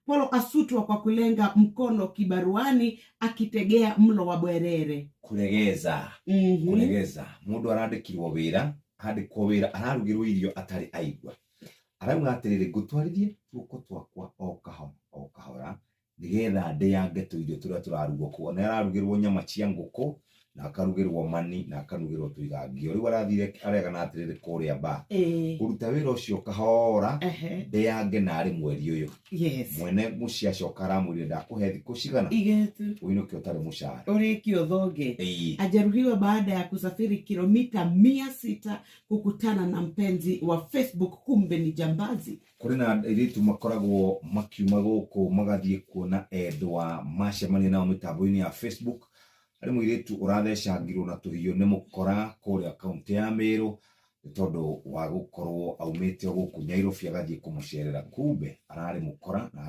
Polo asutwa kwa kulenga mkono kibaruani akitegea mlo wa bwerere. Kuregeza. Kuregeza, mundu arandikirwo wira, andikwo wira, ararugirwo irio atari aigua, arauga atiriri, ngutwarithie tuoko twakwa o kahora o kahora nigetha ndĩange tũirio tũrĩa tũrarugwo kũu. Nĩ ararugĩrwo nyama cia ngũkũ na akarugĩrwo mani na akarugĩrwo tũigangio. Rĩu arathire aregana atĩrĩrĩ, kũrĩa ba kũruta wĩra ũcio kahora, ndĩange narĩ mweri ũyũ. Mwene mũciĩ acoka aramwĩrire, ndakũhe thikũ cigana Igetu. ũinũke ũtarĩ mũcara. Ũrĩkie ũthonge. Ajeruhiwa baada ya kusafiri kilomita 600 kukutana na mpenzi wa Facebook, kumbe ni jambazi. Kũrĩ na airĩtu makoragwo makiuma gũkũ magathiĩ kuona endwa macemania nao mĩtambo-inĩ ya Facebook. Harĩ mũirĩtu ũrathecangirwo na tũhiũ nĩ mũkora kũrĩa kaunti ya Meru nĩ tondũ wa gũkorwo aumĩte o gũkũ Nyairobi agathiĩ kũmũcerera, kumbe ararĩ mũkora na